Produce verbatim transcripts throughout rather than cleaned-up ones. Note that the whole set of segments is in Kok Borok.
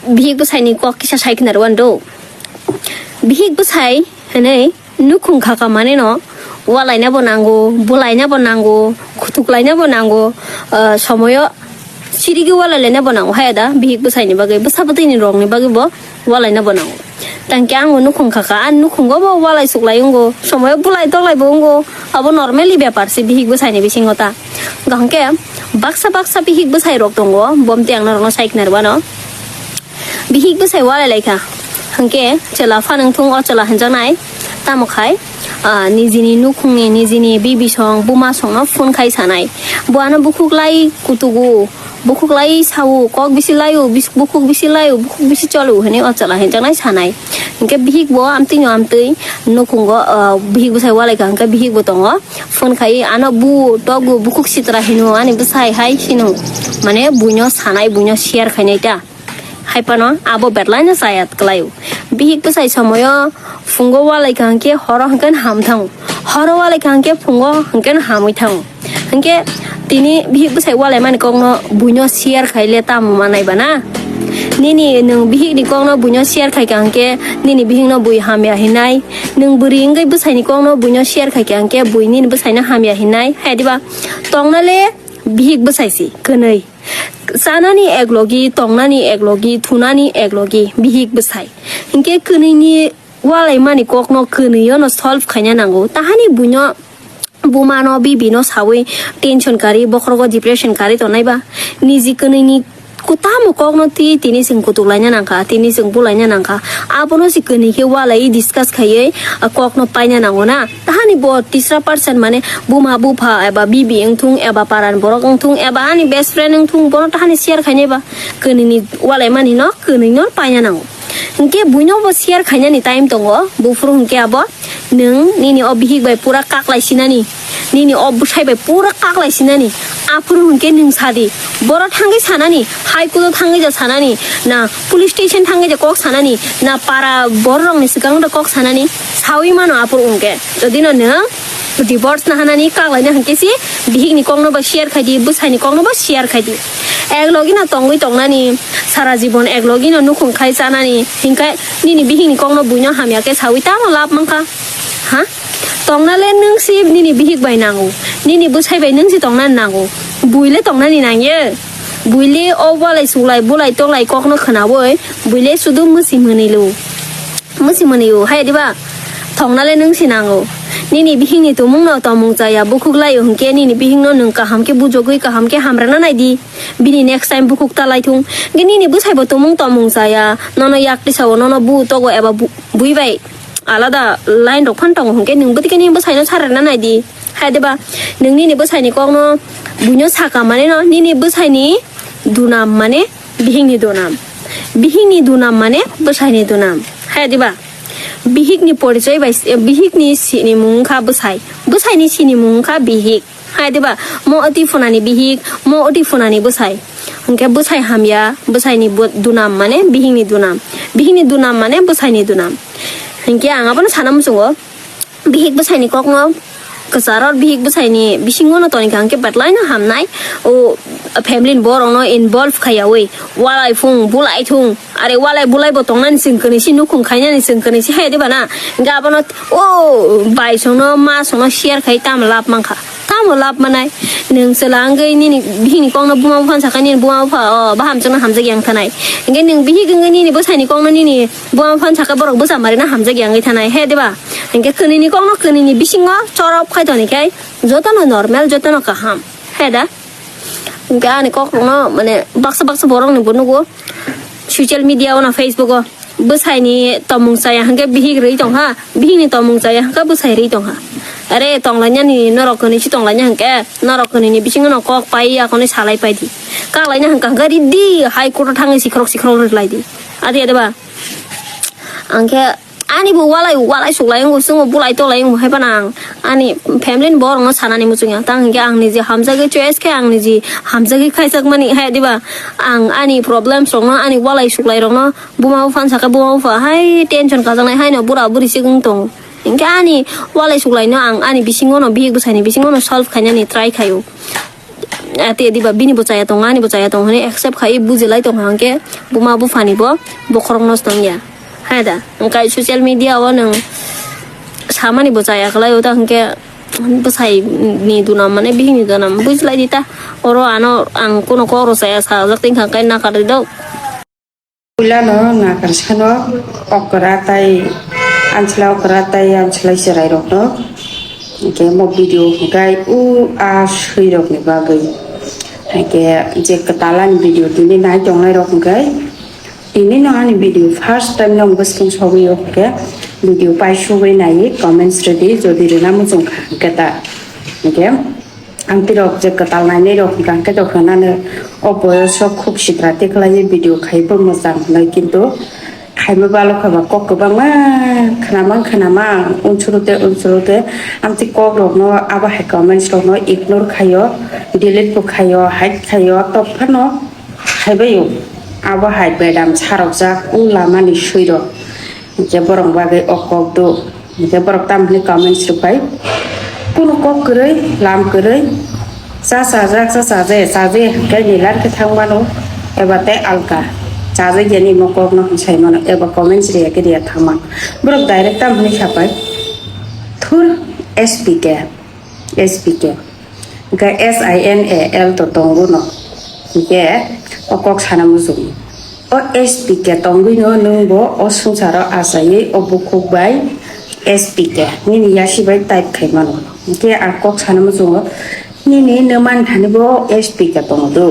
Bihik bwsaini kok kisa sai khna rwano do. Bihik bwsai hwnwi nukhung khaka manwi no walaina bo nango, bulaina bo nango, khutuk laina bo nango, ah, somoyo sirigi walai laina bo nango. Haya da bihik bwsaini bagwi, bwsa bwtwini rokni bagwi bo walaina bo nango. Tangkhe ang bo nukhung khaka, ani nukhungo bo walai suklai wngo, somoyo bulai toklai bo wngo, abo normally bepar se bihik bwsaini bisingo ta. Hwnkhe baksa baksa bihik bwsai rok tongo, bomti ang norokno sai khna rwano. Bihik bwsai walai lai kha. Hwnkhe chwla phanang thung o chwla hinjaknai. Tamo khai, ah, nijini nukhungni, nijini bibi song, buma songno phone khai sanai. Bo ano bukhuk lai kutugu, bukhuk lai sao, kok bisi laio, bis-, bukhuk bisi laio, bukhuk bisi cholo hwnwi o chwla hinjaknai sanai. Hwnkhe bihik bo amtwino amtwi nukhungo, ah, bihik bwsai walai kha hwnkhe bihik bo tongo. Phone khai ano bu togu bukhuk sitra hino ani bwsai hai hino. Mane buino sanai, buino share khainai ta. Hai phano abo betlaino chaya kwlaio. Bihik bwsai somoyo phungo walai kha hwnkhe horo hwnkhe ham thango. Horo walai kha hwnkhe phungo hwnkhe hamwi thango. Hwnkhe tini bihik bwsai walai mani kokno buino share khai le tamo manai bana. Nini nwng bihikni kokno buino share khai kha hwnkhe nini bihikno bui hamya hinai. Nwng bwrwi wngwi bwsaini kokno buino share khai kha hwnkhe bui nini bwsaino hamya hinai. Hai diba? Tongna le bihik bwsai si kwnwi. Chanani eklogi, tongnani eklogi, thunani eklogi, bihik bwsai. Hinkhe kwnwini walaimani kokno kwnwiono solve khaina nango. Tahani buino, bumano, bibino sawi tension kari, bokhorogo depression kari tongnai ba? Niji kwnwini kutamo kokno twi tini chwng kutuk laina nangkha, tini chwng bulaina nangkha. Abono se kwnwi khe walai discuss khaiwi, a, kokno paina nango na. Tahani bo tisra person mane buma bupha eba bibi wngthung eba paran borok wngthung eba ani best friend wngthung bono tahani share khainai ba kwnwini walai mani no kwnwi no paina nango. Hinkhe buino bo share khainani time tongo buphuru hinkhe abo nwng nini o bihik bai pura kaklai sinani nini o bwsai bai pura kaklai sinani aphuru hinkhe nwng sadi boro thangwi sanani high court o thangwi ja sanani na police station thangwi ja kok sanani na para borok rokni swkang da kok sanani sawi mano aphuru hinkhe. Jodi no nwng divorce nahanani kaklaina hinkhe si bihikni kokno bo share khai di, bwsaini kokno bo share khai di. Ek logi no tongwi tongnani, sara jibon ek logi no nukhung khai chanani, hinkhe nini bihikni kokno buino hamya khe sawi tamo lab mankha? Ha? Tongna le nwng si nini bihik bai nango, nini bwsai bai nwng si tongnani nango, bui le tongnani nangya? Bui le o walai suklai bulai toklai kokno khwnawi bui le sudu mwsi mwnwi lu. Mwsi mwnwi o, hai diba? Thongna le nwng si nango. Nini bihikni tumung no tomung chaya, bukhuk lai o hinkhe nini bihik no nwng kaham khe bujogwi kaham khe hamrana nai di. Bini next time bukhuk ta lai thung. Hinkhe nini bwsai bo tumung tomung chaya, nono yak tisa o, nono bu togo eba bu-, bui bai alada line rok phan tongo hinkhe nwng bwtwi khe nini bwsai no sarana nai di. Hai diba? Nwng nini bwsai ni kok no buino saka mane no nini bwsai ni dunam mane bihik ni dunam. Bihik ni dunam mane bwsai ni dunam. Hai diba? Bihik ni porichoi bai, bihik ni sinimung wngkha bwsai. Bwsai ni sinimung wngkha bihik. Hai diba? Mo oti phunani bihik, mo oti phunani bwsai. Hinkhe bwsai hamya, bwsai ni bu-, dunam mane bihik ni dunam. Bihik ni dunam mane bwsai ni dunam. Hinkhe ang abono sana muchungo. Bihik bwsaini kokno kwcharo bihik bwsaini bisingo no toni kha hwnkhe betlaino hamnai. O family ni borok no involve khaiyawi walai phung bulai thung are walai bulai bo tongnani chwng kwnwi si nukhung khainani chwng kwnwi si hai diba na? Hwnkhe abono o bai songno ma songno share khai tamo lab mankha. Tamo lab manai? Nwng chwla wngwi nini bihikni kokno buma bupha sakha nini buma bupha o baham chwngno hamjak yang thanai. Hwnkhe nwng bihik wngwi nini bwsaini kokno nini buma bupha sakha borok bwsa marina hamjak yangwi thanai he diba? Hwnkhe kwnwini kokno kwnwini bisingo chorop khai toni khai jotono normal jotono kaham he da? Hwnkhe ani kokrokno mane baksa baksa borokni bo nugo social media o na Facebook o. Bwsaini tomung chaya hwnkhe bihik rwi tongkha, bihikni tomung chaya hwnkhe bwsai rwi tongkha. Are tonglainani norok kwnwi si tonglaina hwnkhe norok kwnwini bisingo no kok pai ya hwnwi salai pai di. Kaklaina hwnkha hwnkhe ridi hai kotor thangwi sikhorok sikhorok rwlai di. Adi adi ba. Angkhe ani bo walai walai suklai wngo chwngno bulai tolai wngo hai phano ang ani family ni borok no sanani muchungya tang hwnkhe ang niji hamjagwi choice khe ang niji hamjagwi khaijakmani hai diba ang ani problems rokno ani walai suklai rokno Buma bupha wngsa khe buma bupha hai tension kajaknai haino bura buri chikung tongo. Hinkhe ani walai suklaino ang ani bisingono bihik bwsaini bisingono solve khainani try khaio. ati diba bini bo chaya tongo, ani bo chaya tongo hwnwi accept khai bujilai tongkha hwnkhe buma buphani bo bokhorok nosto wngya. Hai da, hwnkhe social media o nwng samani bo chaya kwlai o ta hwnkhe bwsai ni dunam mane bihik ni dunam bujilai di ta. Oro ano ang kuno kok rw chaya sajak tongkha hwnkhe nakar di do. Puilano nakarsanw okra tai ansla okra tai ansla chwrairokno. Hwnkhe omo video hwnkhe o a swirokni bagwi. Hwnkhe je kwtalani video tini nai tongnairok hwnkhe tinino ani video first time no bwskang sogwi o hwnkhe video paisugwi naiwi comments rwdi jodi rwna muchungkha hwnkhe ta. Hwnkhe Ang tirok je kwtal nainai rok hwnkha hwnkhe to hwnano o boyoso khuk sitra tikhlaiwi video khaibo mwchang hwnwi kintu khaima balo kha ba kok kwbangma khnamang khnamang unsuru te unsuru te amtwi kok rokno abo hai comments rokno ignore khaio delete bo khaio hide khaio tok phano khaibaio abo hai bedam sarokjak o lamani swirok. Hwnkhe borok bagwi o kok do. Hwnkhe borok tamo hwnwi comments rwphai. Kunu kok kwrwi, lam kwrwi. Cha chajak, cha chaje, chaje hwnkhe ni lar khe thang mano. Eba tei alka. Chaje geni mo kok no hwnsai mano. Eba comments riya khe riya thang mano. Borok direct tamo hwnwi sapai. Thur S P K. S P K. Hwnkhe S I N A L to tongo no. Hwnkhe o kok sana muchungo. O S P K tongwino nwngbo o swngcharo achaiwi o bukhuk bai S P K nini yasi bai type khai mano. Hwnkhe ang kok sana muchungo, nini nwmani thani bo S P K tongo do.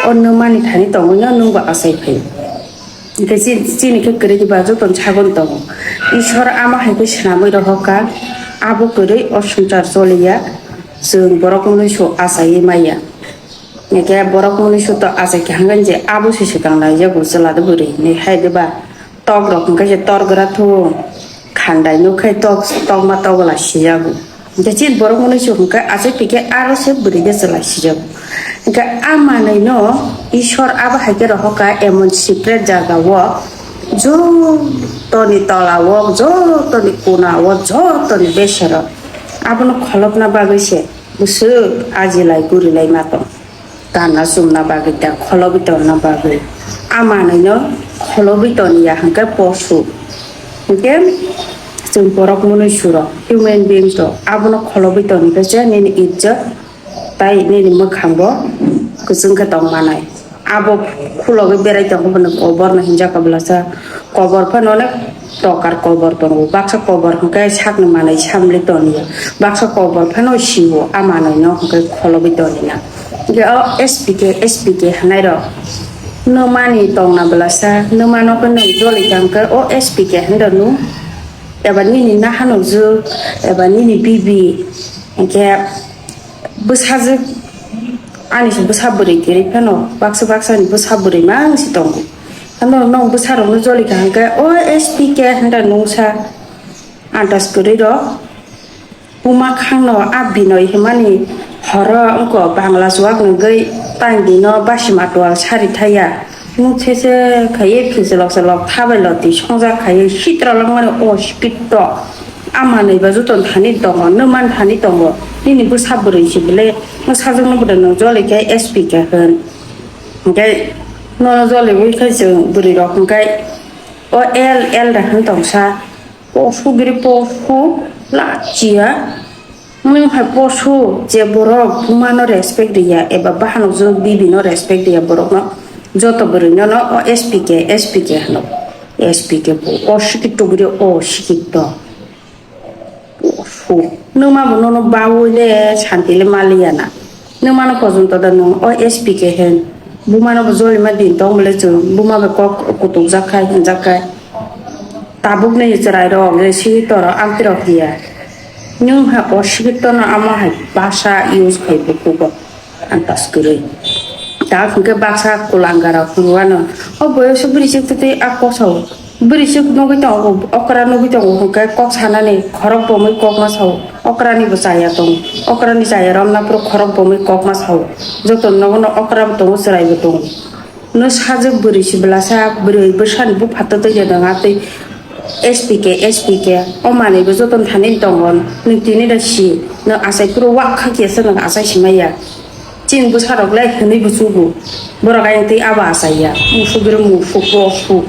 O nwmani thani tongwino nwngbo achai phaio. Hwnkhe chi-, chini khe kwrwi ba jotono sagoni tongo. Isor ama hai khe swnamwi rohorkha, abo kwrwi o swngchar choliya, chwng borok mwnwi su achaiwi maya. Hwnkhe borok mwnwi su to achai khe hangkhe je abo se swkang naijago chwla de bwrwi hinwi hai de ba tok rok hwnkhe je tor gra thung khandai nuk khai tok tokma togla sijago. Hwnkhe chini borok mwnwi su hwnkhe achai pikhe aro se bwrwi de chwla sijago. Hwnkhe a manwi no Isor abo hai khe rohorkha emon secret jaga o jotoni tola o jotoni kuna o jotoni besero abono kholopna bagwi se bwswk ajilai gurilai ma tong. Kanna chumna bagwi da kholobwi tonna bagwi. A manwino kholobwi toniya hwnkhe posu. Hwnkhe chwng borok mwnwi surok, human beings rok, abono kholobwi tonikhe se nini ijjot tai nini mwkhango kwchwng khe tong manai. Abo khulogwi berai tongkhe bono koborno hinjakha bwlasa kobor phano onek prokar kobor tongo. Baksa kobor hwnkhe sakni manwi samli toniya. Baksa kobor phano siwo a manwino hwnkhe kholobwi tonina. Hwnkhe o S P K, S P K hwnairok nwmani tongna bwlasa, nwmano khe nwng joli kha hwnkhe o S P K hwnda nw? Eba nini naha nukjwk, eba nini bibi, hwnkhe bwsajwk, ani se bwsa bwrwi kwrwi phano, baksa baksani bwsa bwrwi mang se tongo. Ano nwng bwsarokno joli kha hwnkhe, o S P K hwnda nwngsa andas kwrwi rok. Buma khangno a Binoy himani horo wngkha Bangla chuak nungwi tang dino basi matual sari thaya. Mung sese khaiwi phisilok silok thabai loti songjak khaiwi sitra langmani o sikitto. A manwi ba jotono thani tongo, nwmani thani tongo. Nini bwsa bwrwi se bwle sajwkno bwdano joli khe S P K hwn. Hwnkhe nono joliwi khe chwng bwrwi rok hwnkhe o L L da hwn tongsa. Posu giri posu lachiya. Nwng hai posu je borok bumano respect riya eba bahanok jwk bibino respect riya borokno joto bwrwino no o S P K, S P K hwno. S P K bo o sikitto giri o sikitto. Posu. Nwma bo nono bawi le santi le maliya na. Nwmano pojonto da nwng o S P K hwn. Bumano bo jolima din tong bole chwng. Buma bai kok kutuk jak khai, hwnjak khai. Tabuk ni chwrai rok je sigi toro amtwi rok hiya. Nwng hai o sigi tono amo hai basa use khai bukugo. Antas kwrwi. Ta hwnkhe baksa kulanga rok hwnwano. O boyoso bwrwi chwk twi a kosao. Bwrwi chwk nugwi tongo, okra nugwi tongo hwnkhe kok sanani khorok bomwi kok ma sao. Okrani bo chaya tongo. Okrani chaya romna phuru khorok bomwi kok ma sao. Joto nogo no okra bo tongo, chwrai bo tongo. No sajwk bwrwi se bwlasa bwrwi bwsani bupha twtwi ya nang atwi S P K, S P K. O manwi bo joto thani tongo. Nwng tini da si. Nwng achai phuru wak kha khe se nwng achai si maya. Chini bwsarok le hwnwi buchugo. Borok ayang twi abo achaiya. Musuk ro musuk, bosuk.